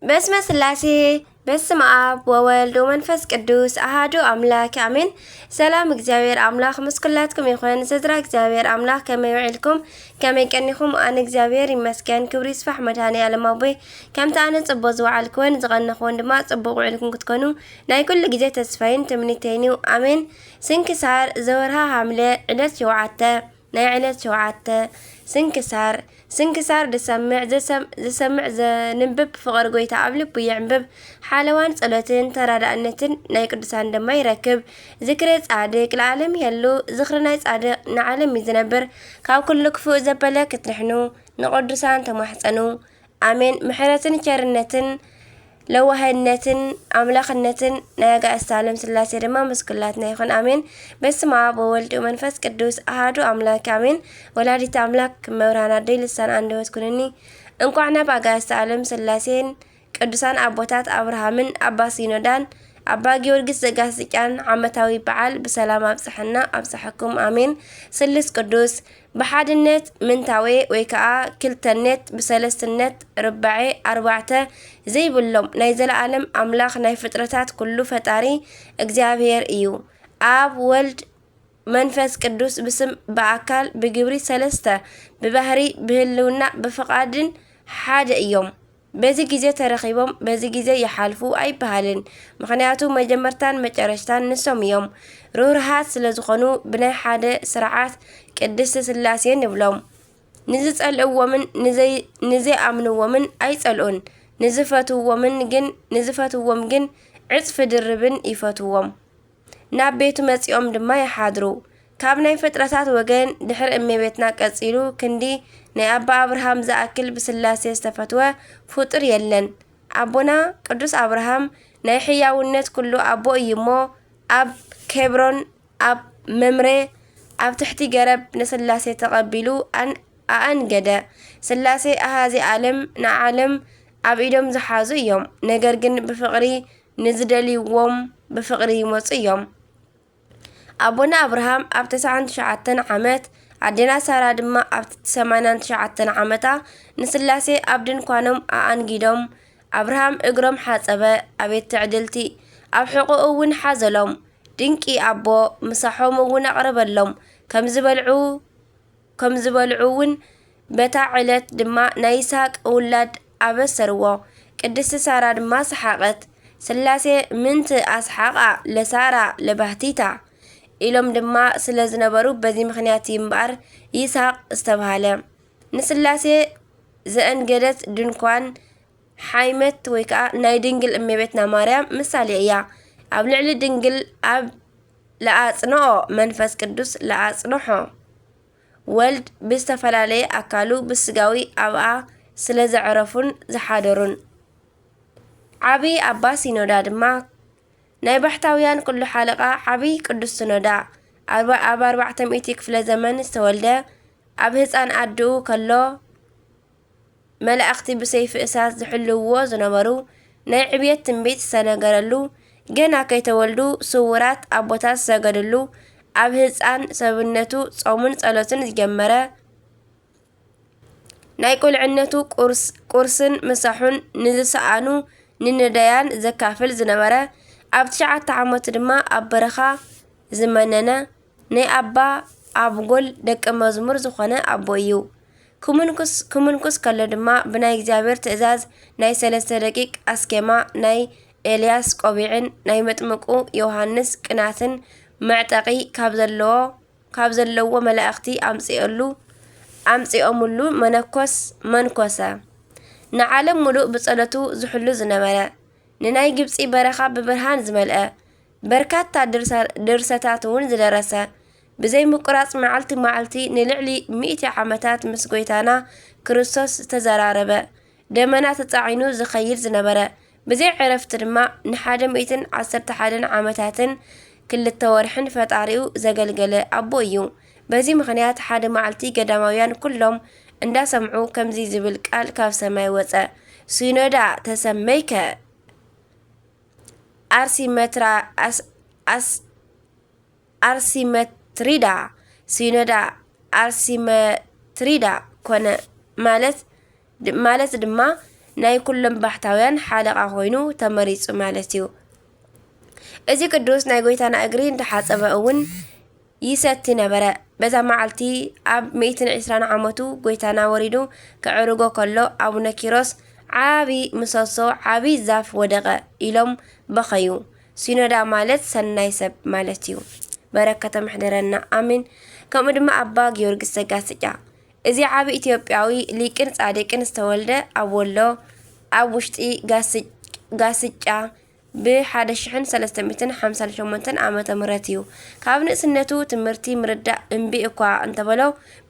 በስመ ስላሴ፣ በስመ ኣብ ወወልድ ወመንፈስ ቅዱስ ኣሃዱ ኣምላክ ኣሜን። ሰላም እግዚኣብሔር ኣምላክ ምስ ኩላትኩም ይኹን። ስድራ እግዚኣብሔር ኣምላክ ከመይ ውዒልኩም? ከመይ ቀኒኹም? ኣነ እግዚኣብሔር ይመስገን፣ ክብሪ ይስፋሕ መድኃኔ ዓለም ኣቦይ። ከምቲ ኣነ ጽቡቕ ዝወዓልክዎን ዝቐነኽዎን ድማ ጽቡቕ ውዒልኩም ክትኮኑ ናይ ኩሉ ግዜ ተስፋይን ትምኒተይን እዩ። ኣሜን። ስንክሳር ዘወርሃ ሐምለ ዕለት ሸውዓተ። ናይ ዕለት ሸውዓተ። ስንክሳር። ስንክሳር ዝሰምዕ፣ ዝሰም-፣ ዝሰምዕ ዘንብብ ፍቕሪ ጎይታ ኣብ ልቡ የዕንብብ። ሓለዋን ጸሎትን ተራዳእነትን ናይ ቅዱሳን ድማ ይረክብ። ዝክረ ጻድቅ ለዓለም የሉ። ዝኽሪ ናይ ጻድቅ ንዓለም እዩ ዝነብር። ካብ ኩሉ ክፉእ ዘበለ ክትድሕኑ ንቅዱሳን ተማሕጸኑ። ኣሜን። ምሕረትን ቸርነትን ለዋህነትን ኣምላኽነትን ናይ ኣጋእዝተ ዓለም ስላሴ ድማ ምስ ኩላትና ይኹን። ኣሜን። በስመ ኣብ ወወልድ ወመንፈስ ቅዱስ ኣሃዱ ኣምላክ ኣሜን። ወላዲተ ኣምላክ መብርሃን ኣደይ ልሳን ኣንደበት ኩንኒ። እንቋዕ ናብ ኣጋእዝተ ዓለም ስላሴን ቅዱሳን ኣቦታት ኣብርሃምን ኣባ ሲኖዳን ኣባ ጊዮርጊስ ዘጋስጫን ዓመታዊ በዓል ብሰላም ኣብጽሐና ኣብጽሐኩም። ኣሜን። ስሉስ ቅዱስ ብሓድነት ምንታዌ ወይ ከኣ ክልተነት ብሰለስትነት ርባዔ ኣርባዕተ ዘይብሎም ናይ ዘለኣለም ኣምላኽ ናይ ፍጥረታት ኩሉ ፈጣሪ እግዚኣብሔር እዩ። ኣብ ወልድ መንፈስ ቅዱስ ብስም ብኣካል ብግብሪ ሰለስተ ብባህሪ ብህልውና ብፍቓድን ሓደ እዮም። በዚ ግዜ ተረኺቦም በዚ ግዜ ይሓልፉ ኣይበሃልን። ምኽንያቱ መጀመርታን መጨረሽታን ንሶም እዮም። ርህሩሃት ስለ ዝኾኑ ብናይ ሓደ ስርዓት ቅድስቲ ስላሴ ንብሎም። ንዝጸልእዎምን ንዘይ-፣ ንዘይኣምንዎምን ኣይጸልኡን። ንዝፈትውዎምን ግን፣ ንዝፈትዎም ግን ዕጽፊ ድርብን ይፈትዎም። ናብ ቤቱ መጺኦም ድማ ይሓድሩ። ካብ ናይ ፍጥረታት ወገን ድሕሪ እመቤትና ቀጺሉ ክንዲ ናይ ኣባ ኣብርሃም ዝኣክል ብስላሴ ዝተፈትወ ፍጡር የለን። ኣቦና ቅዱስ ኣብርሃም ናይ ሕያውነት ኩሉ ኣቦ እዩ እሞ ኣብ ኬብሮን ኣብ መምሬ ኣብ ትሕቲ ገረብ ንስላሴ ተቐቢሉ ኣን-፣ ኣኣንገደ። ስላሴ ኣሃዚ ዓለም ንዓለም ኣብ ኢዶም ዝሓዙ እዮም። ነገር ግን ብፍቕሪ ንዝደልይዎም ብፍቕሪ ይመጹ እዮም። ኣቦና ኣብርሃም ኣብ ተስዓን ትሽዓተን ዓመት፣ ኣዴና ሳራ ድማ ኣብ ሰማንያን ትሽዓተን ዓመታ ንስላሴ ኣብ ድንኳኖም ኣኣንጊዶም። ኣብርሃም እግሮም ሓጸበ፣ ኣቤት ትዕድልቲ! ኣብ ሕቖኡ እውን ሓዘሎም። ድንቂ ኣቦ ምሳሖም እውን ኣቕረበሎም። ከም ዝበልዑ፣ ከም ዝበልዑ እውን በታ ዕለት ድማ ናይ ይስሐቅ ውላድ ኣበሰርዎ። ቅድስቲ ሳራ ድማ ሰሓቐት። ስላሴ ምንት ኣስሓቃ ለሳራ ለባህቲታ ኢሎም ድማ ስለ ዝነበሩ በዚ ምኽንያት እዩ እምበኣር ይስሐቅ ዝተባህለ። ንስላሴ ዘእንገደት ድንኳን ሓይመት ወይ ከኣ ናይ ድንግል እመቤትና ማርያም ምሳሌ እያ። ኣብ ልዕሊ ድንግል ኣብ ለኣጽንኦ መንፈስ ቅዱስ ለኣጽንሖ ወልድ ብዝተፈላለየ ኣካሉ ብስጋዊ ኣብኣ ስለ ዘዕረፉን ዝሓደሩን። ዓቢ ኣባ ሲኖዳ ድማ ናይ ባሕታውያን ኩሉ ሓለቓ ዓቢ ቅዱስ ሲኖዳ ኣርባ-፣ ኣብ ኣርባዕተ ሚእቲ ክፍለ ዘመን ዝተወልደ ኣብ ህጻን ኣድኡ ከሎ መላእኽቲ ብሰይፊ እሳት ዝሕልውዎ ዝነበሩ ናይ ዕብየት ትንቢት ዝተነገረሉ፣ ገና ከይተወልዱ ስውራት ኣቦታት ዝሰገድሉ፣ ኣብ ህጻን ሰብነቱ ጾሙን ጸሎትን ዝጀመረ፣ ናይ ቁልዕነቱ ቁርስ-፣ ቁርስን ምሳሑን ንዝሰኣኑ ንነዳያን ዘካፍል ዝነበረ፣ ኣብ ትሽዓተ ዓመቱ ድማ ኣብ በረኻ ዝመነነ፣ ናይ ኣባ ኣብጎል ደቀ መዝሙር ዝኾነ ኣቦ እዩ። ክምንኩስ፣ ክምንኩስ ከሎ ድማ ብናይ እግዚኣብሔር ትእዛዝ ናይ ሰለስተ ደቂቅ ኣስኬማ፣ ናይ ኤልያስ ቆቢዕን ናይ መጥምቁ ዮሃንስ ቅናትን መዕጠቂ ካብ ዘለዎ፣ ካብ ዘለዎ መላእኽቲ ኣምጺኦሉ፣ ኣምጺኦምሉ መነኮስ፣ መንኮሰ። ንዓለም ሙሉእ ብጸሎቱ ዝሕሉ ዝነበረ፣ ንናይ ግብጺ በረኻ ብብርሃን ዝመልአ፣ በርካታ ድርሰ-፣ ድርሰታት እውን ዝደረሰ፣ ብዘይ ምቁራጽ መዓልቲ መዓልቲ ንልዕሊ ሚእቲ ዓመታት ምስ ጎይታና ክርስቶስ ዝተዘራረበ፣ ደመና ተጻዒኑ ዝኸይድ ዝነበረ፣ ብዘይ ዕረፍቲ ድማ ንሓደ ሚእትን ዓሰርተ ሓደን ዓመታትን ክልተ ወርሕን ፈጣሪኡ ዘገልገለ ኣቦ እዩ። በዚ ምኽንያት ሓደ መዓልቲ ገዳማውያን ኩሎም እንዳሰምዑ ከምዚ ዝብል ቃል ካብ ሰማይ ወጸ፣ ሲኖዳ ተሰመይከ ኣርሲመትራ-፣ ኣስ-፣ ኣስ-፣ ኣርሲመትሪዳ፣ ሲኖዳ ኣርሲመትሪዳ ኮነ ማለት ድ-፣ ማለት ድማ ናይ ኩሎም ባሕታውያን ሓለቓ ኮይኑ ተመሪጹ ማለት እዩ። እዚ ቅዱስ ናይ ጎይታና እግሪ እንዳሓጸበ እውን ይሰቲ ነበረ። በዛ መዓልቲ ኣብ ሚእትን ዕስራን ዓመቱ ጎይታና ወሪዱ ከዕርጎ ከሎ ኣቡነ ኪሮስ ዓቢ ምሰሶ፣ ዓቢ ዛፍ ወደቐ ኢሎም በኸዩ። ሲኖዳ ማለት ሰናይ ሰብ ማለት እዩ። በረከቶም ይሕደረና፣ ኣሜን። ከምኡ ድማ ኣባ ጊዮርጊስ ዘጋስጫ፣ እዚ ዓቢ ኢትዮጵያዊ ሊቅን ጻድቅን ዝተወልደ ኣብ ወሎ፣ ኣብ ውሽጢ ጋስጭ-፣ ጋስጫ ብ ሓደ ሽሕን ሰለስተ ሚእትን ሓምሳን ሸሞንተን ዓመተ ምህረት እዩ። ካብ ንእስነቱ ትምህርቲ ምርዳእ እምቢ እኳ እንተበሎ፣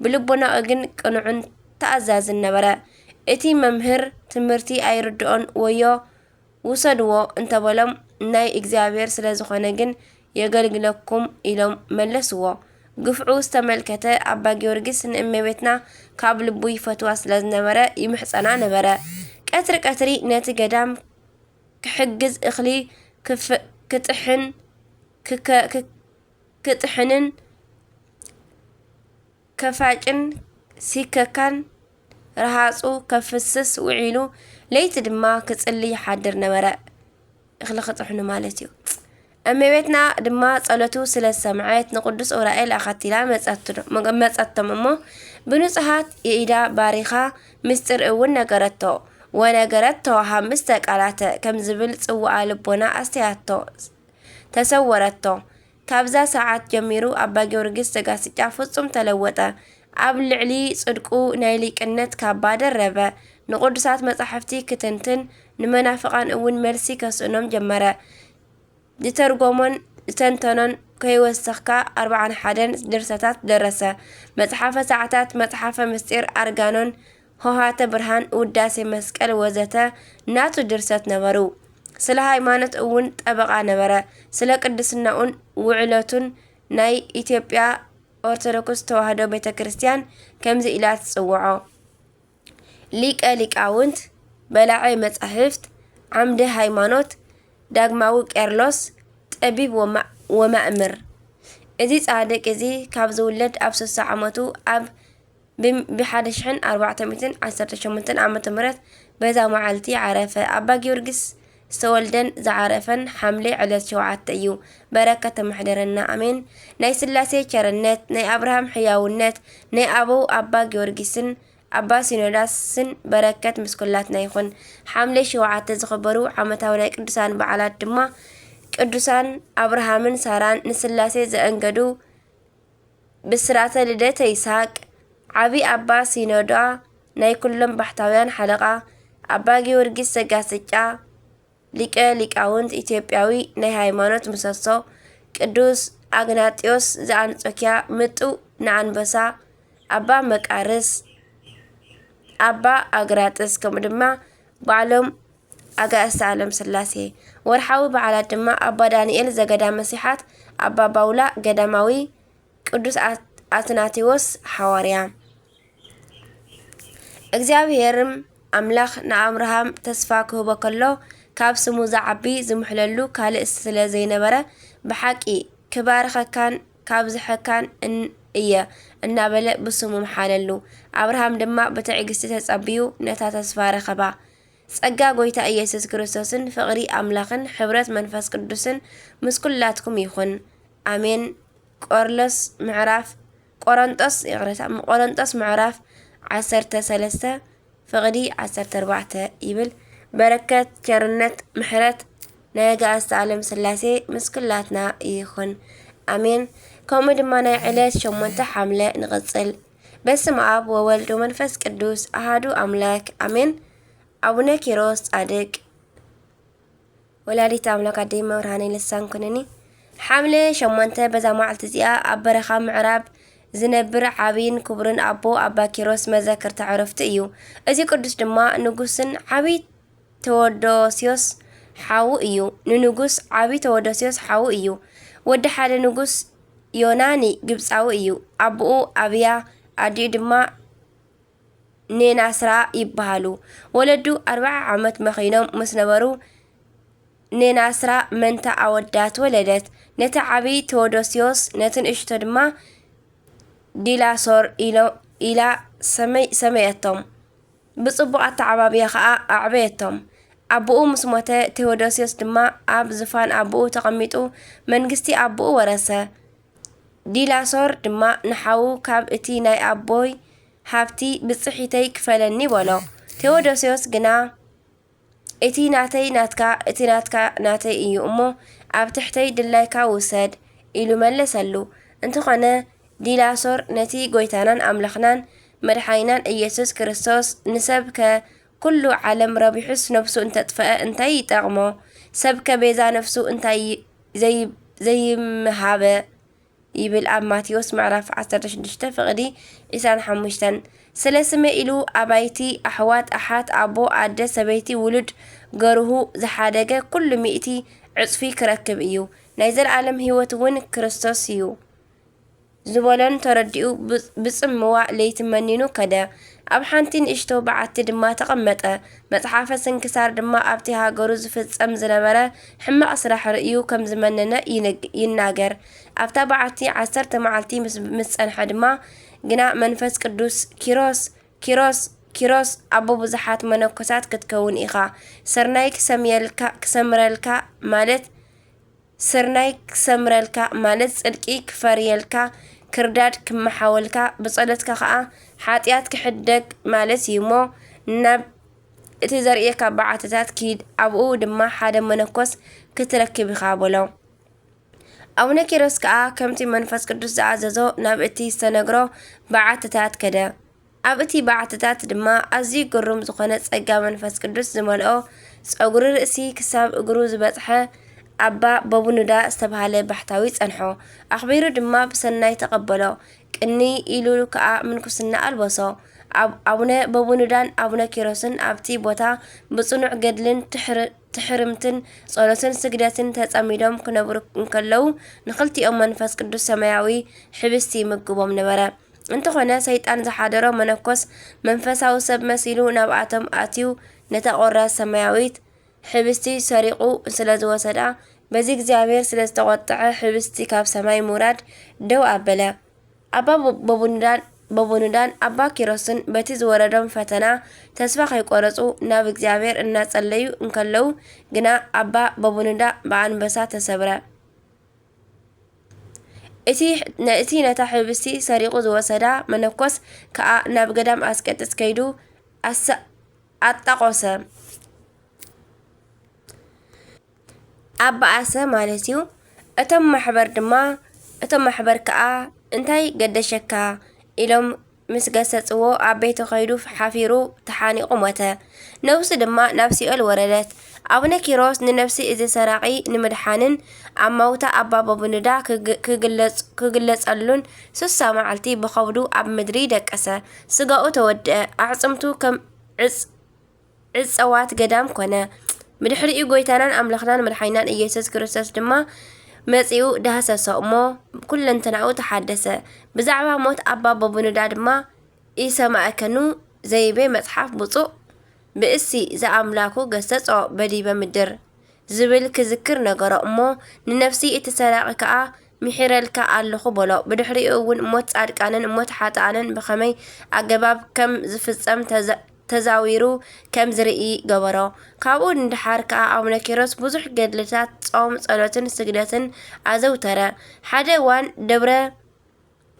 ብልቦናኡ ግን ቅኑዕን ተኣዛዝን ነበረ። እቲ መምህር ትምህርቲ ኣይርድኦን፣ ወዮ ውሰድዎ እንተበሎም፣ ናይ እግዚኣብሔር ስለ ዝኾነ ግን የገልግለኩም ኢሎም መለስዎ። ግፍዑ ዝተመልከተ ኣባ ጊዮርጊስ ንእመቤትና ካብ ልቡ ይፈትዋ ስለ ዝነበረ ይምሕጸና ነበረ። ቀትሪ ቀትሪ ነቲ ገዳም ክሕግዝ እኽሊ ክፍ-፣ ክጥሕን ክከ-፣ ክክ-፣ ክጥሕንን ከፋጭን ሲከካን ረሃጹ ከፍስስ ውዒሉ ለይቲ ድማ ክጽሊ ይሓድር ነበረ። እኽሊ ክጥሕኑ ማለት እዩ። እመቤትና ድማ ጸሎቱ ስለ ዝሰምዐት ንቅዱስ ኡራኤል ኣኸቲላ መጸትሎ-፣ መጸቶም እሞ ብንጹሃት የኢዳ ባሪኻ ምስጢር እውን ነገረቶ። ወነገረቶ ሐምስተ ቃላተ ከም ዝብል ጽውኣ ልቦና ኣስተያቶ፣ ተሰወረቶ። ካብዛ ሰዓት ጀሚሩ ኣባ ጊዮርጊስ ዘጋስጫ ፍጹም ተለወጠ። ኣብ ልዕሊ ጽድቁ ናይ ሊቅነት ካባ ደረበ። ንቅዱሳት መጻሕፍቲ ክትንትን ንመናፍቃን እውን መልሲ ከስእኖም ጀመረ። ዝተርጎሞን ዝተንተኖን ከይወሰኽካ ኣርብዓን ሓደን ድርሰታት ደረሰ። መጽሓፈ ሰዓታት፣ መጽሓፈ ምስጢር፣ ኣርጋኖን፣ ሆሃተ ብርሃን፣ ውዳሴ መስቀል ወዘተ ናቱ ድርሰት ነበሩ። ስለ ሃይማኖት እውን ጠበቓ ነበረ። ስለ ቅድስናኡን ውዕለቱን ናይ ኢትዮጵያ ኦርቶዶክስ ተዋህዶ ቤተ ክርስቲያን ከምዚ ኢላ ትጽውዖ። ሊቀ ሊቃውንት፣ በላዐ መጻሕፍት፣ ዓምደ ሃይማኖት፣ ዳግማዊ ቄርሎስ፣ ጠቢብ ወማ-፣ ወማእምር። እዚ ጻድቅ እዚ ካብ ዝውለድ ኣብ ስሳ ዓመቱ ኣብ ብ-፣ ብ ሓደ ሽሕን ኣርባዕተ ሚእትን ዓሰርተ ሸሞንተን ዓመተ ምህረት በዛ መዓልቲ ዓረፈ። ኣባ ጊዮርጊስ ዝተወልደን ዝዓረፈን ሓምሌ ዕለት ሸውዓተ እዩ። በረከት ተመሕደረና፣ ኣሜን። ናይ ስላሴ ቸርነት፣ ናይ ኣብርሃም ሕያውነት፣ ናይ ኣበው ኣባ ጊዮርጊስን ኣባ ሲኖዳስን በረከት ምስ ኩላትና ይኹን። ሓምሌ ሸውዓተ ዝኽበሩ ዓመታዊ ናይ ቅዱሳን በዓላት ድማ ቅዱሳን ኣብርሃምን ሳራን ንስላሴ ዘአንገዱ ብስራተ ልደተ ይስሐቅ፣ ዓቢ ኣባ ሲኖዳ፣ ናይ ኩሎም ባሕታውያን ሓለቓ፣ ኣባ ጊዮርጊስ ዘጋስጫ፣ ሊቀ ሊቃውንት ኢትዮጵያዊ፣ ናይ ሃይማኖት ምሰሶ፣ ቅዱስ ኣግናጢዮስ ዘኣንጾኪያ፣ ምጡው ንኣንበሳ፣ ኣባ መቃርስ፣ ኣባ ኣግራጥስ፣ ከምኡ ድማ ባዕሎም ኣጋእዝተ ኣለም ስላሴ። ወርሓዊ በዓላት ድማ ኣባ ዳንኤል ዘገዳመ ሲሓት፣ ኣባ ባውላ ገዳማዊ፣ ቅዱስ ኣት-፣ ኣትናቴዎስ ሓዋርያ። እግዚኣብሔርም ኣምላኽ ንኣብርሃም ተስፋ ክህቦ ከሎ፣ ካብ ስሙ ዝዓቢ ዝምሕለሉ ካልእ ስለ ዘይነበረ፣ ብሓቂ ክባርኸካን ካብዝሐካን እን-፣ እየ እናበለ ብስሙ ምሓለሉ። ኣብርሃም ድማ ብትዕግስቲ ተጸብዩ ነታ ተስፋ ረኸባ። ጸጋ ጐይታ ኢየሱስ ክርስቶስን ፍቕሪ ኣምላኽን ሕብረት መንፈስ ቅዱስን ምስ ኩላትኩም ይኹን። ኣሜን። ቆርሎስ ምዕራፍ፣ ቆሮንጦስ፣ ይቕሬታ፣ ቆሮንጦስ ምዕራፍ ዓሰርተ ሰለስተ ፍቕዲ ዓሰርተ ኣርባዕተ ይብል። በረከት፣ ቸርነት፣ ምሕረት ናይ ኣጋእዝተ ዓለም ስላሴ ምስ ኩላትና ይኹን። ኣሜን። ከምኡ ድማ ናይ ዕለት ሸሞንተ ሓምለ ንቕጽል። በስመ ኣብ ወወልድ ወመንፈስ ቅዱስ ኣሃዱ ኣምላክ ኣሜን። ኣቡነ ኪሮስ ጻድቅ። ወላዲት ኣምላክ ኣደይ መብርሃነይ ልሳን ኩንኒ። ሓምለ ሸሞንተ በዛ መዓልቲ እዚኣ ኣብ በረኻ ምዕራብ ዝነብር ዓብይን ክቡርን ኣቦ ኣባ ኪሮስ መዘክርታ ዕረፍቱ እዩ። እዚ ቅዱስ ድማ ንጉስን ዓብይ ተወዶስዮስ ሓዉ እዩ። ንንጉስ ዓብይ ተወዶስዮስ ሓዉ እዩ። ወዲ ሓደ ንጉስ ዮናኒ ግብፃዊ እዩ። ኣቦኡ ኣብያ፣ ኣዲኡ ድማ ኔናስራ ይበሃሉ። ወለዱ ኣርብዓ ዓመት መኺኖም ምስ ነበሩ ኔናስራ መንታ ኣወዳት ወለደት። ነቲ ዓብይ ቴዎዶስዮስ፣ ነቲ ንእሽቶ ድማ ዲላሶር ኢሎ-፣ ኢላ ሰመይ-፣ ሰመየቶም። ብጽቡቕ ኣተዓባብያ ኸኣ ኣዕበየቶም። ኣቦኡ ምስ ሞተ፣ ቴዎዶስዮስ ድማ ኣብ ዝፋን ኣቦኡ ተቐሚጡ መንግስቲ ኣቦኡ ወረሰ። ዲላሶር ድማ ንሓዉ፣ ካብ እቲ ናይ ኣቦይ ሃብቲ ብጽሒተይ ክፈለኒ በሎ። ቴዎዶስዮስ ግና፣ እቲ ናተይ ናትካ፣ እቲ ናትካ ናተይ እዩ እሞ፣ ኣብ ትሕተይ ድላይካ ውሰድ ኢሉ መለሰሉ። እንተኾነ፣ ዲላሶር ነቲ ጎይታናን ኣምላኽናን መድሓኒናን ኢየሱስ ክርስቶስ ንሰብ ከ ኩሉ ዓለም ረቢሑስ ነፍሱ እንተጥፍአ እንታይ ይጠቕሞ? ሰብ ከ ቤዛ ነፍሱ እንታይ ይ-፣ ዘይ-፣ ዘይምሃበ? ይብል ኣብ ማቴዎስ ምዕራፍ ዓሰርተ ሽዱሽተ ፍቕዲ ዕስራን ሓሙሽተን። ስለ ስመ ኢሉ ኣባይቲ፣ ኣሕዋት፣ ኣሓት፣ ኣቦ፣ ኣደ፣ ሰበይቲ፣ ውሉድ፣ ገርሁ ዝሓደገ ኩሉ ሚእቲ ዕጽፊ ክረክብ እዩ። ናይ ዘለኣለም ህይወት እውን ክርስቶስ እዩ ዝበሎን ተረዲኡ ብ-፣ ብጽምዋ ለይቲ መኒኑ ከደ። ኣብ ሓንቲ ንእሽቶ በዓቲ ድማ ተቐመጠ። መጽሓፈ ስንክሳር ድማ ኣብቲ ሃገሩ ዝፍጸም ዝነበረ ሕማቕ ስራሕ ርእዩ ከም ዝመነነ ይንግ-፣ ይናገር። ኣብታ በዓቲ ዓሰርተ መዓልቲ ምስ፣ ምስ ጸንሐ ድማ ግና መንፈስ ቅዱስ፣ "ኪሮስ፣ ኪሮስ፣ ኪሮስ፣ ኣቦ ብዙሓት መነኮሳት ክትከውን ኢኻ። ስርናይ ክሰምየልካ፣ ክሰምረልካ ማለት፣ ስርናይ ክሰምረልካ ማለት ጽድቂ ክፈርየልካ፣ ክርዳድ ክመሓወልካ፣ ብጸሎትካ ኸኣ ሓጢኣት ክሕደግ ማለት እዩ እሞ፣ ናብ እቲ ዘርእየካ በዓትታት ኪድ፣ ኣብኡ ድማ ሓደ መነኮስ ክትረክብ ኢኻ" በሎ። ኣቡነ ኪሮስ ከኣ ከምቲ መንፈስ ቅዱስ ዝኣዘዞ ናብ እቲ ዝተነግሮ በዓትታት ከደ። ኣብ እቲ በዓትታት ድማ ኣዝዩ ግሩም ዝኾነ ጸጋ መንፈስ ቅዱስ ዝመልኦ፣ ጸጉሪ ርእሲ ክሳብ እግሩ ዝበጽሐ ኣባ በቡኑዳ ዝተባህለ ባሕታዊ ጸንሖ። ኣኽቢሩ ድማ ብሰናይ ተቐበሎ። ቅንይ ኢሉ ከኣ ምንኩስና ኣልበሶ። ኣብ-፣ ኣቡነ በቡኑዳን ኣቡነ ኪሮስን ኣብቲ ቦታ ብጽኑዕ ገድልን ትሕር-፣ ትሕርምትን ጸሎትን ስግደትን ተጸሚዶም ክነብሩ እንከለዉ፣ ንኽልቲኦም መንፈስ ቅዱስ ሰማያዊ ሕብስቲ ይምግቦም ነበረ። እንተኾነ፣ ሰይጣን ዝሓደሮ መነኮስ መንፈሳዊ ሰብ መሲሉ ናብኣቶም ኣትዩ፣ ነታ ቁራስ ሰማያዊት ሕብስቲ ሰሪቑ ስለ ዝወሰዳ፣ በዚ እግዚኣብሔር ስለ ዝተቖጥዐ፣ ሕብስቲ ካብ ሰማይ ምውራድ ደው ኣበለ። ኣባ በ-፣ በቡኑዳን፣ በቡኑዳን ኣባ ኪሮስን በቲ ዝወረዶም ፈተና ተስፋ ከይቆረጹ ናብ እግዚኣብሔር እናጸለዩ እንከለዉ ግና፣ ኣባ በቡኑዳ ብኣንበሳ ተሰብረ። እቲ፣ ነ-፣ እቲ ነታ ሕብስቲ ሰሪቑ ዝወሰዳ መነኮስ ከኣ ናብ ገዳም ኣስቄጥስ ከይዱ ኣሳ-፣ ኣጣቖሰ። ኣባኣሰ ማለት እዩ። እቶም ማሕበር ድማ፣ እቶም ማሕበር ከኣ፣ "እንታይ ገደሸካ?" ኢሎም ምስ ገሰጽዎ፣ ኣብ ቤቱ ከይዱ ሓፊሩ ተሓኒቑ ሞተ። ነብሱ ድማ ናብ ሲኦል ወረደት። ኣቡነ ኪሮስ ንነብሲ እዚ ሰራቒ ንምድሓንን ኣማውታ ኣባ በቡኑዳ ክግ-፣ ክግለጽ-፣ ክግለጸሉን ሱሳ መዓልቲ ብኸብዱ ኣብ ምድሪ ደቀሰ። ስጋኡ ተወድአ፣ ኣዕጽምቱ ከም ዕጽ-፣ ዕጸዋት ገዳም ኮነ። ብድሕሪኡ ጎይታናን ኣምላኽናን መድሓኒናን ኢየሱስ ክርስቶስ ድማ መጺኡ ዳህሰሶ እሞ፣ ኩለንተናኡ ተሓደሰ። ብዛዕባ ሞት ኣባ በቡኑዳ ድማ፣ "ኢሰማዕከኑ ዘይቤ መጽሓፍ ብጹእ ብእሲ ዘኣምላኩ ገሰጾ በዲበ ምድር" ዝብል ክዝክር ነገሮ እሞ፣ ንነፍሲ እቲ ሰራቒ ከኣ፣ "ምሒረልካ ኣለኹ" በሎ። ብድሕሪኡ እውን ሞት ጻድቃንን ሞት ሓጥኣንን ብኸመይ ኣገባብ ከም ዝፍጸም ተዘ-፣ ተዛዊሩ ከም ዝርኢ ገበሮ። ካብኡ ንደሓር ከኣ ኣቡነ ኪሮስ ብዙሕ ገድልታት፣ ጾም፣ ጸሎትን ስግደትን ኣዘውተረ። ሓደ እዋን ደብረ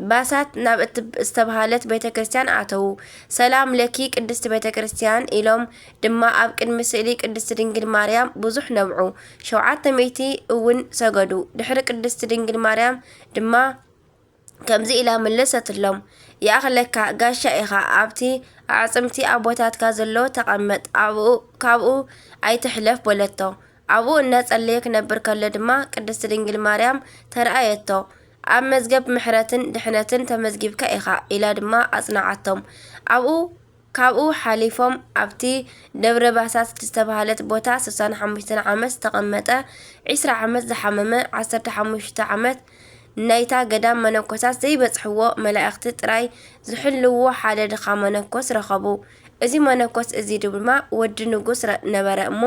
ባሳት ናብ እትብ-፣ ዝተባህለት ቤተ ክርስቲያን ኣተዉ። "ሰላም ለኪ ቅድስት ቤተ ክርስቲያን" ኢሎም ድማ ኣብ ቅድሚ ስእሊ ቅድስት ድንግል ማርያም ብዙሕ ነብዑ። ሸውዓተ ሚእቲ እውን ሰገዱ። ድሕሪ ቅድስት ድንግል ማርያም ድማ ከምዚ ኢላ መለሰትሎም፣ "ይኣኽለካ፣ ጋሻ ኢኻ፣ ኣብቲ ኣዕጽምቲ ኣቦታትካ ዘሎ ተቐመጥ፣ ኣብኡ፣ ካብኡ ኣይትሕለፍ" በለቶ። ኣብኡ እናጸለየ ክነብር ከሎ ድማ ቅድስት ድንግል ማርያም ተረኣየቶ። "ኣብ መዝገብ ምሕረትን ድሕነትን ተመዝጊብካ ኢኻ" ኢላ ድማ ኣጽንዓቶም። ኣብኡ፣ ካብኡ ሓሊፎም ኣብቲ ደብረ ባሳት ዝተባህለት ቦታ ስሳን ሓሙሽተን ዓመት ዝተቐመጠ፣ ዕስራ ዓመት ዝሓመመ፣ ዓሰርተ ሓሙሽተ ዓመት ናይታ ገዳም መነኮሳት ዘይበጽሕዎ መላእኽቲ ጥራይ ዝሕልዎ ሓደ ድኻ መነኮስ ረኸቡ። እዚ መነኮስ እዚ ድማ ወዲ ንጉስ ረ-፣ ነበረ እሞ፣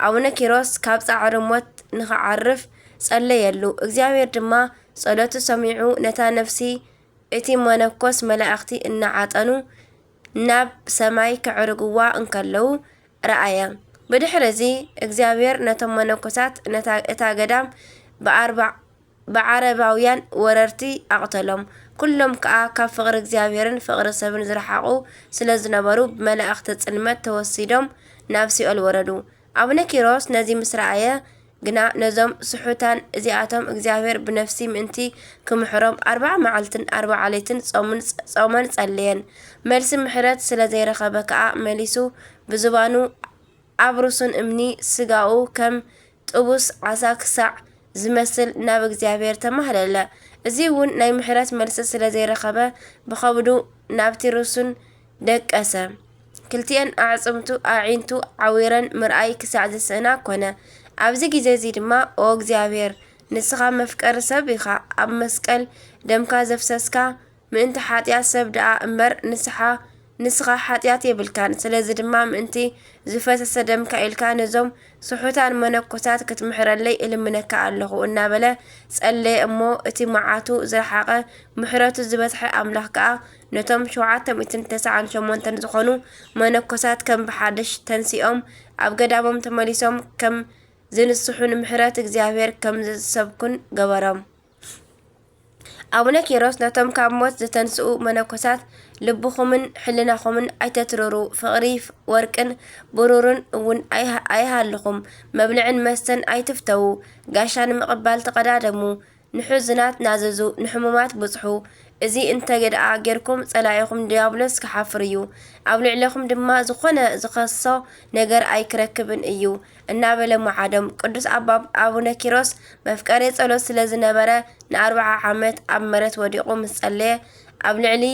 ኣቡነ ኪሮስ ካብ ጻዕሪ ሞት ንኽዓርፍ ጸለየሉ። እግዚኣብሔር ድማ ጸሎቱ ሰሚዑ፣ ነታ ነፍሲ እቲ መነኮስ መላእኽቲ እናዓጠኑ ናብ ሰማይ ከዕርግዋ እንከለዉ ረኣየ። ብድሕርዚ እግዚኣብሔር ነቶም መነኮሳት ነታ፣ እታ ገዳም ብኣርባ-፣ ብዓረባውያን ወረርቲ ኣቕተሎም። ኩሎም ከኣ ካብ ፍቕሪ እግዚኣብሔርን ፍቕሪ ሰብን ዝረሓቑ ስለ ዝነበሩ ብመላእኽቲ ጽልመት ተወሲዶም ናብ ሲኦል ወረዱ። ኣቡነ ኪሮስ ነዚ ምስ ረኣየ ግና ነዞም ስሑታን እዚኣቶም እግዚኣብሔር ብነፍሲ ምእንቲ ክምሕሮም ኣርብዓ መዓልትን ኣርብዓ ለይትን ጾምን ጸ-፣ ጾመን ጸለየን። መልሲ ምሕረት ስለ ዘይረኸበ ከኣ መሊሱ ብዝባኑ ኣብ ርሱን እምኒ ስጋኡ ከም ጥቡስ ዓሳ ክሳዕ ዝመስል ናብ እግዚኣብሔር ተማህለለ። እዚ እውን ናይ ምሕረት መልሲ ስለ ዘይረኸበ ብኸብዱ ናብቲ ርሱን ደቀሰ። ክልቲኤን ኣዕጽምቱ ኣዒንቱ ዓዊረን ምርኣይ ክሳዕ ዝስእና ኮነ። ኣብዚ ግዜ እዚ ድማ፣ ኦ እግዚኣብሔር፣ ንስኻ መፍቀሪ ሰብ ኢኻ፣ ኣብ መስቀል ደምካ ዘፍሰስካ ምእንቲ ሓጢኣት ሰብ ደኣ እምበር ንስሓ-፣ ንስኻ ሓጢኣት የብልካን። ስለዚ ድማ ምእንቲ ዝፈሰሰ ደምካ ኢልካ ነዞም ስሑታን መነኮሳት ክትምሕረለይ እልምነካ ኣለኹ እናበለ ጸለየ እሞ፣ እቲ መዓቱ ዝረሓቐ ምሕረቱ ዝበዝሐ ኣምላኽ ከኣ ነቶም ሸውዓተ ሚእትን ተስዓን ሸሞንተን ዝኾኑ መነኮሳት ከም ብሓድሽ ተንሲኦም ኣብ ገዳሞም ተመሊሶም ከም ዝንስሑን ምሕረት እግዚኣብሔር ከም ዝሰብኩን ገበሮም። ኣቡነ ኪሮስ ነቶም ካብ ሞት ዝተንስኡ መነኮሳት፣ ልብኹምን ሕልናኹምን ኣይተትርሩ፣ ፍቕሪ ወርቅን ብሩርን እውን ኣይሃ-፣ ኣይሃልኹም፣ መብልዕን መስተን ኣይትፍተዉ፣ ጋሻ ንምቕባል ተቐዳደሙ፣ ንሕዙናት ናዘዙ፣ ንሕሙማት ብጽሑ። እዚ እንተ ደኣ ጌርኩም፣ ጸላኢኹም ድያብሎስ ክሓፍር እዩ፣ ኣብ ልዕሌኹም ድማ ዝኾነ ዝኸሶ ነገር ኣይክረክብን እዩ እናበለ መዓዶም። ቅዱስ ኣባ ኣቡነ ኪሮስ መፍቀሬ ጸሎት ስለ ዝነበረ፣ ንኣርብዓ ዓመት ኣብ መሬት ወዲቑ ምስ ጸለየ፣ ኣብ ልዕሊ-፣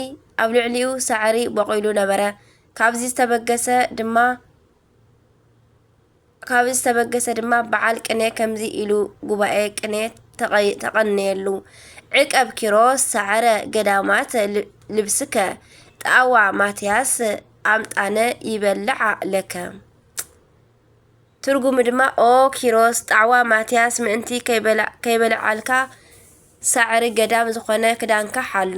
ኣብ ልዕሊኡ ሳዕሪ በቑሉ ነበረ። ካብዚ ዝተበገሰ ድማ፣ ካብዚ ዝተበገሰ ድማ በዓል ቅኔ ከምዚ ኢሉ ጉባኤ ቅኔ ተቐ-፣ ተቐነየሉ። ዕቀብ ኪሮስ ሳዕረ ገዳማት ል-፣ ልብስከ፣ ጣዋ ማትያስ ኣምጣነ ይበልዓ ለከ። ትርጉሙ ድማ፣ ኦ ኪሮስ፣ ጣዕዋ ማትያስ ምእንቲ ከይበላ-፣ ከይበልዓልካ ሳዕሪ ገዳም ዝኾነ ክዳንካ ሓሉ።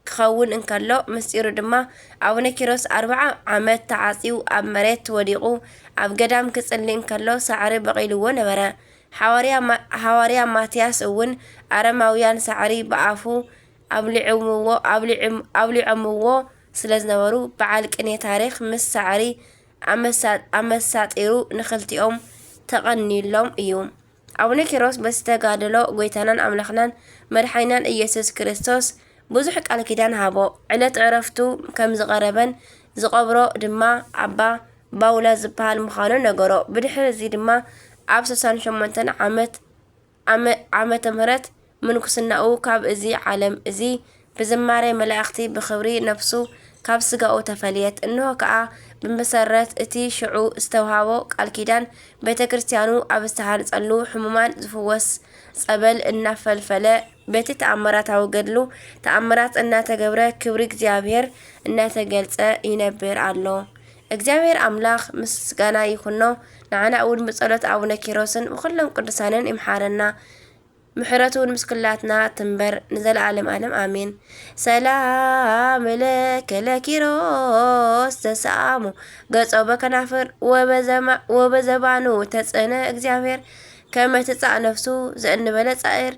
ክኸውን እንከሎ፣ ምስጢሩ ድማ ኣቡነ ኪሮስ ኣርብዓ ዓመት ተዓጽዩ ኣብ መሬት ወዲቑ ኣብ ገዳም ክጽሊ እንከሎ ሳዕሪ በቒልዎ ነበረ። ሓዋርያ ማ-፣ ሓዋርያ ማትያስ እውን ኣረማውያን ሳዕሪ ብኣፉ ኣብሊዖምዎ፣ ኣብሊዖም-፣ ኣብሊዖምዎ ስለ ዝነበሩ፣ በዓል ቅኔ ታሪኽ ምስ ሳዕሪ ኣመሳ-፣ ኣመሳጢሩ ንኽልቲኦም ተቐኒሎም እዩ። ኣቡነ ኪሮስ በቲ ተጋድሎ ጐይታናን ኣምላኽናን መድሓኒናን ኢየሱስ ክርስቶስ ብዙሕ ቃል ኪዳን ሃቦ። ዕለት ዕረፍቱ ከም ዝቐረበን ዝቐብሮ ድማ ኣባ ባውላ ዝበሃል ምዃኑ ነገሮ። ብድሕሪ እዚ ድማ ኣብ ስሳን ሸሞንተን ዓመት፣ ዓመ-፣ ዓመተ ምህረት ምንኩስናኡ ካብ እዚ ዓለም እዚ ብዝማሬ መላእኽቲ ብኽብሪ ነፍሱ ካብ ስጋኡ ተፈልየት። እንሆ ከኣ ብመሰረት እቲ ሽዑ ዝተውሃቦ ቃል ኪዳን ቤተ ክርስቲያኑ ኣብ ዝተሃንጸሉ ሕሙማን ዝፍወስ ጸበል እናፈልፈለ በቲ ተኣምራታዊ ገድሉ ተኣምራት እናተገብረ ክብሪ እግዚኣብሔር እናተገልጸ ይነብር ኣሎ። እግዚኣብሔር ኣምላኽ ምስጋና ይኹኖ። ንዓና እውን ብጸሎት ኣቡነ ኪሮስን ብኹሎም ቅዱሳንን ይምሓረና። ምሕረቱ እውን ምስ ኩላትና ትንበር ንዘለዓለም ዓለም ኣሜን። ሰላም ለከ ለኪሮስ ዘሰኣሙ ገጾ በከናፍር ወበዘማ-፣ ወበዘባኑ ተጽዕነ እግዚኣብሔር ከመ ትጻእ ነፍሱ ዘእንበለ ጻዕር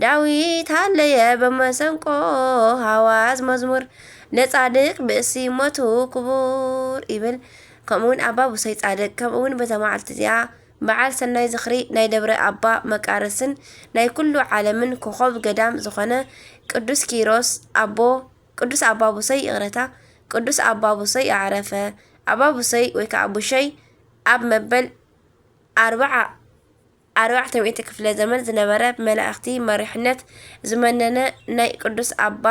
ዳዊት ሃለየ በመሰንቆ ሃዋዝ መዝሙር ለጻድቅ ብእሲ ሞቱ ክቡር ይብል። ከምኡውን ኣባ ብሶይ ጻድቅ ከምኡውን በዛ መዓልቲ እዚኣ በዓል ሰናይ ዝኽሪ ናይ ደብረ ኣባ መቃርስን ናይ ኩሉ ዓለምን ኮኾብ ገዳም ዝኾነ ቅዱስ ኪሮስ ኣቦ፣ ቅዱስ ኣባ ቡሰይ፣ ይቕረታ፣ ቅዱስ ኣባ ቡሰይ ኣዕረፈ። ኣባ ቡሰይ ወይ ከዓ ቡሸይ ኣብ መበል ኣርብዓ፣ ኣርባዕተ ሚእቲ ክፍለ ዘመን ዝነበረ ብመላእኽቲ መሪሕነት ዝመነነ ናይ ቅዱስ ኣባ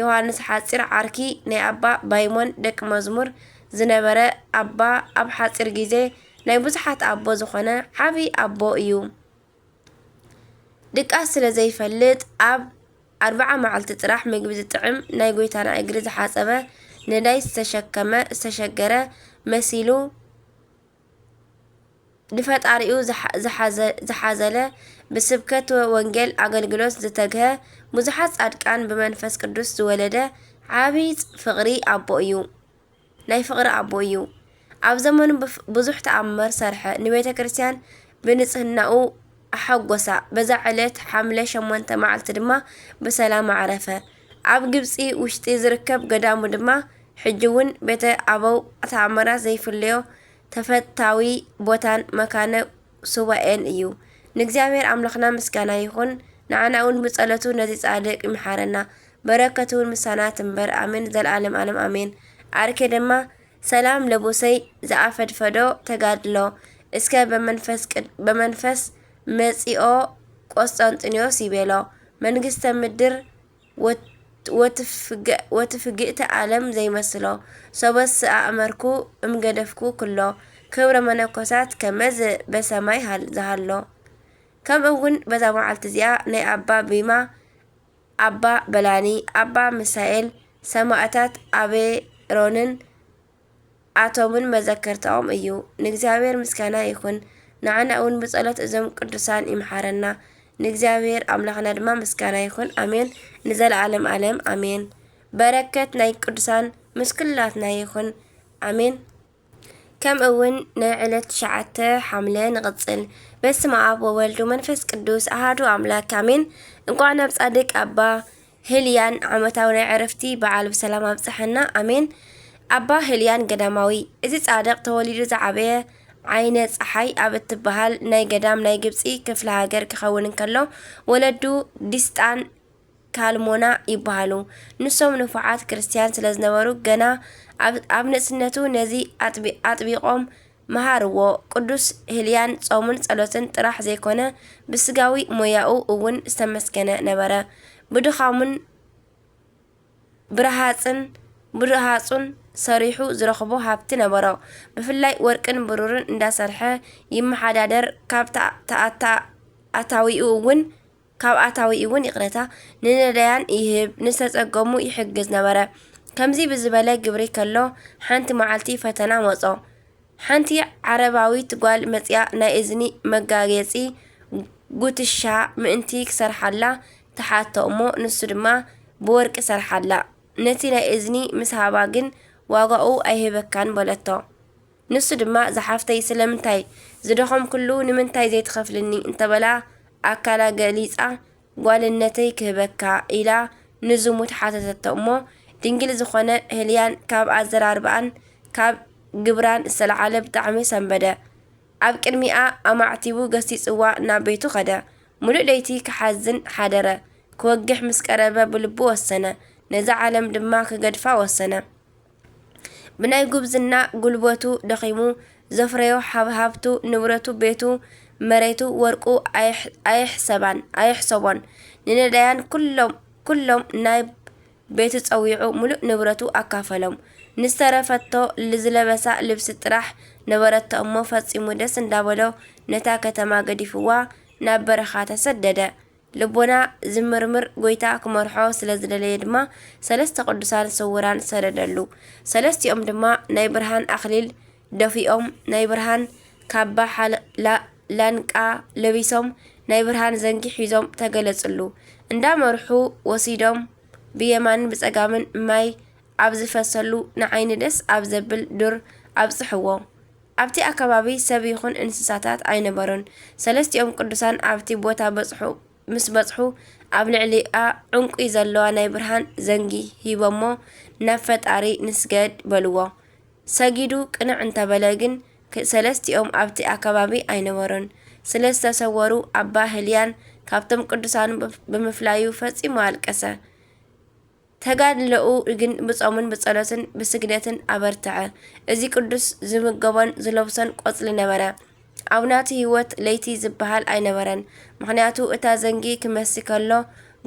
ዮሃንስ ሓጺር ዓርኪ ናይ ኣባ ባይሞን ደቂ መዝሙር ዝነበረ ኣባ ኣብ ሓጺር ግዜ ናይ ብዙሓት ኣቦ ዝኾነ ዓቢ ኣቦ እዩ። ድቃስ ስለ ዘይፈልጥ ኣብ ኣርብዓ መዓልቲ ጥራሕ ምግቢ ዝጥዕም ናይ ጎይታና እግሪ ዝሓጸበ ነዳይ ዝተሸከመ ዝተሸገረ መሲሉ ንፈጣሪኡ ዝሓ-፣ ዝሓዘ-፣ ዝሓዘለ ብስብከት ወንጌል ኣገልግሎት ዝተግሀ ብዙሓት ጻድቃን ብመንፈስ ቅዱስ ዝወለደ ዓቢ ፍቕሪ ኣቦ እዩ። ናይ ፍቕሪ ኣቦ እዩ። ኣብ ዘመኑ ብፍ-፣ ብዙሕ ተኣምር ሰርሐ፣ ንቤተ ክርስቲያን ብንጽህናኡ ኣሐጎሳ። በዛ ዕለት ሓምለ ሸሞንተ መዓልቲ ድማ ብሰላም ኣዕረፈ። ኣብ ግብጺ ውሽጢ ዝርከብ ገዳሙ ድማ ሕጂ እውን ቤተ ኣበው ተኣምራት ዘይፍለዮ ተፈታዊ ቦታን መካነ ሱባኤን እዩ። ንእግዚኣብሔር ኣምላኽና ምስጋና ይኹን፣ ንዓና እውን ብጸሎቱ ነዚ ጻድቕ ይምሓረና፣ በረከቱ እውን ምሳና ትንበር፣ ኣሜን፣ ዘለዓለም ዓለም ኣሜን። ኣርኬ ድማ፣ ሰላም ለቡሰይ ዘኣፈድፈዶ ተጋድሎ፣ እስከ በመንፈስ ቅድ-፣ በመንፈስ መጺኦ ቆስጠንጢኖስ ይቤሎ፣ መንግስተ ምድር ወት-፣ ወትፍገ-፣ ወትፍግእተ ዓለም ዘይመስሎ፣ ሶበስ ኣእመርኩ እምገደፍኩ ኩሎ፣ ክብረ መነኮሳት ከመዝ በሰማይ ሃል-፣ ዝሃሎ። ከምኡ እውን በዛ መዓልቲ እዚኣ ናይ ኣባ ቢማ፣ ኣባ በላኒ፣ ኣባ ምሳኤል፣ ሰማእታት ኣቤሮንን ኣቶምን መዘከርታኦም እዩ። ንእግዚኣብሔር ምስጋና ይኹን፣ ንዓና እውን ብጸሎት እዞም ቅዱሳን ይምሓረና። ንእግዚኣብሔር ኣምላኽና ድማ ምስጋና ይኹን፣ ኣሜን፣ ንዘለዓለም ዓለም ኣሜን። በረከት ናይ ቅዱሳን ምስ ኩላትና ይኹን፣ ኣሜን። ከምኡ እውን ናይ ዕለት ትሽዓተ ሓምለ ንቕጽል። በስመ ኣብ ወወልድ ወመንፈስ ቅዱስ ኣሃዱ ኣምላክ ኣሜን። እንቋዕ ናብ ጻድቅ ኣባ ህልያን ዓመታዊ ናይ ዕረፍቲ በዓል ብሰላም ኣብጽሐና ኣሜን። ኣባ ህልያን ገዳማዊ። እዚ ጻድቕ ተወሊዱ ዝዓበየ ዓይነ ጸሓይ ኣብ እትበሃል ናይ ገዳም ናይ ግብጺ ክፍለ ሃገር ክኸውን እንከሎ፣ ወለዱ ዲስጣን ካልሞና ይበሃሉ። ንሶም ንፉዓት ክርስትያን ስለ ዝነበሩ፣ ገና ኣብ፣ ኣብ ንእስነቱ ነዚ ኣጥቢ-፣ ኣጥቢቖም መሃርዎ። ቅዱስ ህልያን ጾሙን ጸሎትን ጥራሕ ዘይኮነ፣ ብስጋዊ ሞያኡ እውን ዝተመስገነ ነበረ። ብድኻሙን ብረሃጽን፣ ብረሃጹን ሰሪሑ ዝረኽቦ ሃብቲ ነበሮ። ብፍላይ ወርቅን ብሩርን እንዳሰርሐ ይመሓዳደር። ካብ ተኣ-፣ ተኣታ-፣ ኣታዊኡ እውን፣ ካብ ኣታዊኡ እውን፣ ይቕረታ፣ ንነዳያን ይህብ፣ ንዝተጸገሙ ይሕግዝ ነበረ። ከምዚ ብዝበለ ግብሪ ከሎ፣ ሓንቲ መዓልቲ ፈተና መጾ። ሓንቲ ዓረባዊት ጓል መጺኣ፣ ናይ እዝኒ መጋጌጺ፣ ጉትሻ፣ ምእንቲ ክሰርሓላ ትሓቶ እሞ፣ ንሱ ድማ ብወርቂ ሰርሓላ። ነቲ ናይ እዝኒ ምስ ሃባ ግን፣ ዋጋኡ ኣይህበካን በለቶ። ንሱ ድማ፣ ዝሓፍተይ፣ ስለምንታይ ዝደኸምኩሉ ንምንታይ ዘይትኸፍልኒ? እንተበላ፣ ኣካላ ገሊጻ፣ ጓልነተይ ክህበካ ኢላ ንዝሙት ሓተተቶ እሞ፣ ድንግል ዝኾነ ህልያን ካብ ኣዘራርባኣን ካብ ግብራን ዝተለዓለ ብጣዕሚ ሰንበደ። ኣብ ቅድሚኣ ኣማዕቲቡ ገሲጽዋ ናብ ቤቱ ኸደ። ምሉእ ለይቲ ክሓዝን ሓደረ። ክወግሕ ምስ ቀረበ ብልቡ ወሰነ። ነዛ ዓለም ድማ ክገድፋ ወሰነ። ብናይ ጉብዝና ጉልበቱ ደኺሙ ዘፍረዮ ሃብ-፣ ሃብቱ፣ ንብረቱ፣ ቤቱ፣ መሬቱ፣ ወርቁ ኣይሕ-፣ ኣይሕሰባን፣ ኣይሕሰቦን። ንነዳያን ኩሎም፣ ኩሎም ናይ ቤቱ ጸዊዑ ምሉእ ንብረቱ ኣካፈሎም። ንዝተረፈቶ ዝለበሳ ልብሲ ጥራሕ ነበረቶ እሞ ፈጺሙ ደስ እንዳበሎ ነታ ከተማ ገዲፍዋ ናብ በረኻ ተሰደደ። ልቦና ዝምርምር ጎይታ ክመርሖ ስለ ዝደለየ ድማ ሰለስተ ቅዱሳን ስውራን ሰደደሉ። ሰለስቲኦም ድማ ናይ ብርሃን ኣኽሊል ደፊኦም፣ ናይ ብርሃን ካባ ሓል-፣ ላ-፣ ላንቃ ለቢሶም፣ ናይ ብርሃን ዘንጊ ሒዞም ተገለጽሉ። እንዳመርሑ ወሲዶም ብየማንን ብጸጋምን ማይ ኣብ ዝፈሰሉ ንዓይኒ ደስ ኣብ ዘብል ዱር ኣብጽሕዎ። ኣብቲ ኣከባቢ ሰብ ይኹን እንስሳታት ኣይነበሩን። ሰለስቲኦም ቅዱሳን ኣብቲ ቦታ በጽሑ፣ ምስ በጽሑ ኣብ ልዕሊኣ ዕንቁ ዘለዋ ናይ ብርሃን ዘንጊ ሂቦሞ ናብ ፈጣሪ ንስገድ በልዎ። ሰጊዱ ቅንዕ እንተበለ ግን ክ-፣ ሰለስቲኦም ኣብቲ ኣከባቢ ኣይነበሩን። ስለ ዝተሰወሩ ኣባ ህልያን ካብቶም ቅዱሳኑ ብፍ-፣ ብምፍላዩ ፈጺሙ ኣልቀሰ። ተጋድሎኡ ግን ብጾምን ብጸሎትን ብስግደትን ኣበርትዐ። እዚ ቅዱስ ዝምገቦን ዝለብሶን ቆጽሊ ነበረ። ኣብ ናቱ ህይወት ለይቲ ዝበሃል ኣይነበረን፣ ምኽንያቱ እታ ዘንጊ ክመሲ ከሎ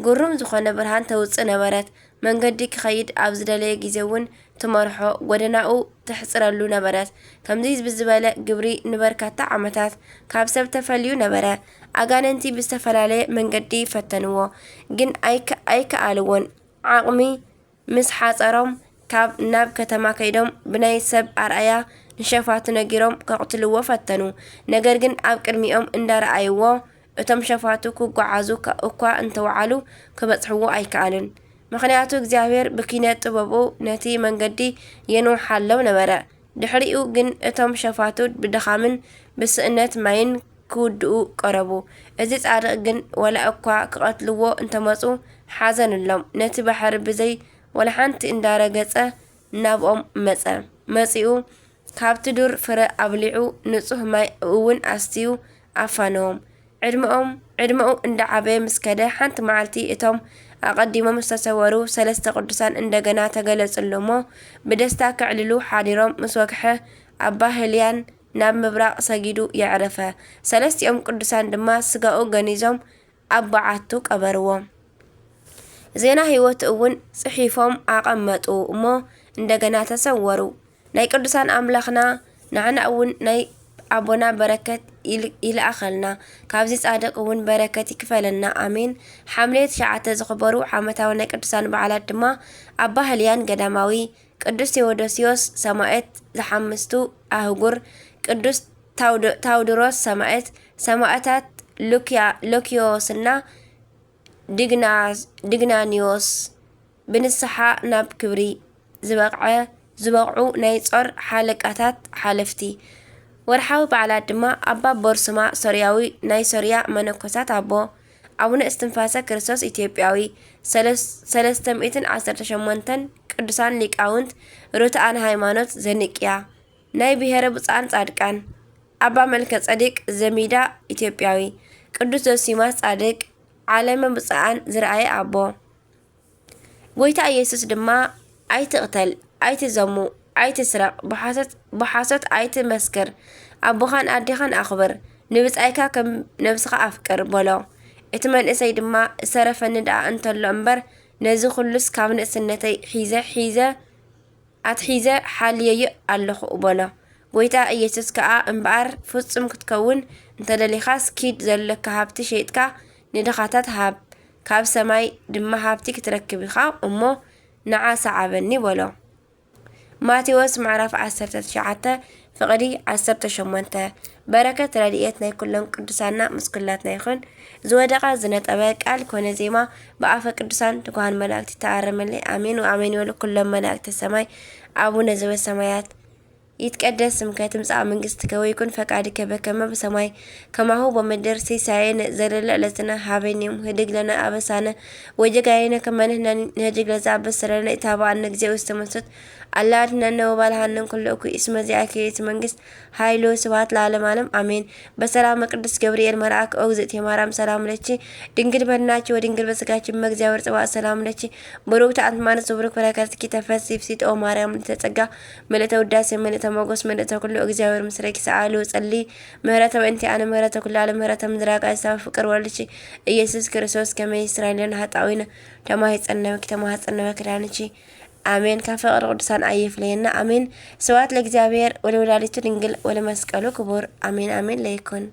ግሩም ዝኾነ ብርሃን ተውጽእ ነበረት። መንገዲ ክኸይድ ኣብ ዝደለየ ግዜ እውን ትመርሖ፣ ጎደናኡ ተሕጽረሉ ነበረት። ከምዚ ብዝበለ ግብሪ ንበርካታ ዓመታት ካብ ሰብ ተፈልዩ ነበረ። ኣጋንንቲ ብዝተፈላለየ መንገዲ ፈተንዎ፣ ግን ኣይከ-፣ ኣይከኣልዎን። ዓቕሚ ምስ ሓጸሮም፣ ካብ ናብ ከተማ ከይዶም ብናይ ሰብ ኣርኣያ ንሸፋቱ ነጊሮም ከቕትልዎ ፈተኑ። ነገር ግን ኣብ ቅድሚኦም እንዳረኣይዎ፣ እቶም ሸፋቱ ክጓዓዙ ከ-፣ እኳ እንተወዓሉ ክበጽሕዎ ኣይከኣሉን። ምኽንያቱ እግዚኣብሔር ብኪነ ጥበቡ ነቲ መንገዲ የንውሓሎም ነበረ። ድሕሪኡ ግን እቶም ሸፋቱ ብድኻምን ብስእነት ማይን ክውድኡ ቀረቡ። እዚ ጻድቕ ግን ዋላ እኳ ክቐትልዎ እንተመጹ ሓዘንሎም። ነቲ ባሕሪ ብዘይ ዋላ ሓንቲ እንዳረገጸ ናብኦም መጸ። መጺኡ ካብቲ ዱር ፍረ ኣብሊዑ ንጹህ ማይ እውን ኣስትዩ ኣፋነዎም። ዕድመኦም ዕድመኡ እንዳዓበየ ምስ ከደ ሓንቲ መዓልቲ እቶም ኣቐዲሞም ዝተሰወሩ ሰለስተ ቅዱሳን እንደገና ተገለጹሉ እሞ ብደስታ ከዕልሉ ሓዲሮም ምስ ወግሐ ኣባ ህልያን ናብ ምብራቕ ሰጊዱ የዕረፈ። ሰለስቲኦም ቅዱሳን ድማ ስጋኡ ገኒዞም ኣብ በዓቱ ቀበርዎ። ዜና ህይወቱ እውን ጽሒፎም ኣቐመጡ እሞ እንደገና ተሰወሩ። ናይ ቅዱሳን ኣምላኽና ንዓና እውን ናይ ኣቦና በረከት ይል- ይልኣኸልና። ካብዚ ጻድቕ እውን በረከት ይክፈለና። ኣሜን። ሓምሌ ትሽዓተ ዝኽበሩ ዓመታዊ ናይ ቅዱሳን በዓላት ድማ ኣባ ህልያን ገዳማዊ፣ ቅዱስ ቴዎዶስዮስ ሰማዕት ዘሓምስቱ ኣህጉር፣ ቅዱስ ታውዶ- ታውድሮስ ሰማዕት፣ ሰማዕታት ሉኪያ- ሎኪዮስና ድግና- ድግናኒዮስ፣ ብንስሓ ናብ ክብሪ ዝበቕዐ- ዝበቕዑ ናይ ጾር ሓለቃታት ሓለፍቲ። ወርሓዊ በዓላት ድማ ኣባ ቦርስማ ሶርያዊ፣ ናይ ሶርያ መነኮሳት ኣቦ፣ ኣቡነ እስትንፋሰ ክርስቶስ ኢትዮጵያዊ፣ ሰለስ- ሰለስተ ሚእትን ዓሰርተ ሸሞንተን ቅዱሳን ሊቃውንት፣ ርቱዓን ሃይማኖት ዘንቅያ ናይ ብሔረ ብፁዓን ጻድቃን፣ ኣባ መልከ ጸዲቅ ዘሚዳ ኢትዮጵያዊ፣ ቅዱስ ዞሲማስ ጻድቅ፣ ዓለመ ብፁዓን ዝረኣየ ኣቦ። ጎይታ ኢየሱስ ድማ ኣይትቕተል፣ ኣይትዘሙ፣ ኣይትስረቕ፣ ብሓሶት ብሓሶት ኣይትመስክር፣ ኣቦኻን ኣዴኻን ኣኽብር፣ ንብጻይካ ከም ነብስኻ ኣፍቅር በሎ። እቲ መንእሰይ ድማ ዝተረፈኒ ደኣ እንተሎ እምበር ነዚ ኩሉስ ካብ ንእስነተይ ሒዘ ሒዘ ኣትሒዘ ሓልየዮ ኣለኹ በሎ። ጎይታ ኢየሱስ ከኣ እምበኣር ፍጹም ክትከውን እንተደሊኻስ ኪድ ዘለካ ሃብቲ ሸይጥካ ንድኻታት ሃብ፣ ካብ ሰማይ ድማ ሃብቲ ክትረክብ ኢኻ እሞ ንዓ ሰዓበኒ በሎ። ማቴዎስ ምዕራፍ ዓሰርተ ትሽዓተ ፍቕዲ ዓሰርተ ሸሞንተ። በረከት ረድኤት ናይ ኩሎም ቅዱሳና ምስ ኩላትና ይኹን። ዝወደቐ ዝነጠበ ቃል ኮነ ዜማ ብኣፈ ቅዱሳን ትጉሃን መላእክቲ ተኣረመለይ። ኣሜን ወኣሜን ይበሉ ኩሎም መላእክተ ሰማይ። ኣቡነ ዘበሰማያት ይትቀደስ ስምከ ትምጻእ መንግስትከ ወይኩን ፈቃድከ በከመ በሰማይ ከማሁ በምድር። ሲሳየነ ዘለለ ዕለትነ ሀበነ ዮም ህድግ ለነ አበሳነ ወጌጋየነ ከመ ንሕነኒ ንህድግ ለዘአበሰ ለነ ኢታብአነ እግዚኦ ውስተ መንሱት አላ አድኅነነ ወባልሐነ እምኩሉ እኩይ እስመ ዚአከ ይእቲ መንግስት ኃይል ወስብሐት ለዓለመ ዓለም አሜን። በሰላመ ቅዱስ ገብርኤል መልአክ ኦ እግዝእትየ ማርያም ሰላም ለኪ ድንግል በድናኪ ወድንግል በስጋኪ እመ እግዚአብሔር ጽባኦት ሰላም ለኪ ብሩክት አንቲ እም ማርያም ዘቡሩክ ፍሬ ከርሥኪ ተፈሲ ፍሲት ኦ ማርያም ምልዕተ ጸጋ ምልዕተ ውዳሴ ምልዕተ ሞገስ ምልዕተ ኩሉ እግዚአብሔር ምስሌኪ ሰአሊ ወጸሊ ምህረተ በእንቲአነ ምህረተ ኩሉ ዓለም ምህረተ ምድራቅ አይሳብ ፍቅር ወልድኪ ኢየሱስ ክርስቶስ ከመ ይስራይ ለነ ኃጣውኢነ ተማሂጸነወኪ ተማህጸነወኪ ዳንኪ አሜን። ካብ ፍቅሪ ቅዱሳን ኣይፍለየና አሜን። ስብሐት ለእግዚአብሔር ወለወላዲቱ ድንግል ወለመስቀሉ ክቡር አሜን አሜን ለይኩን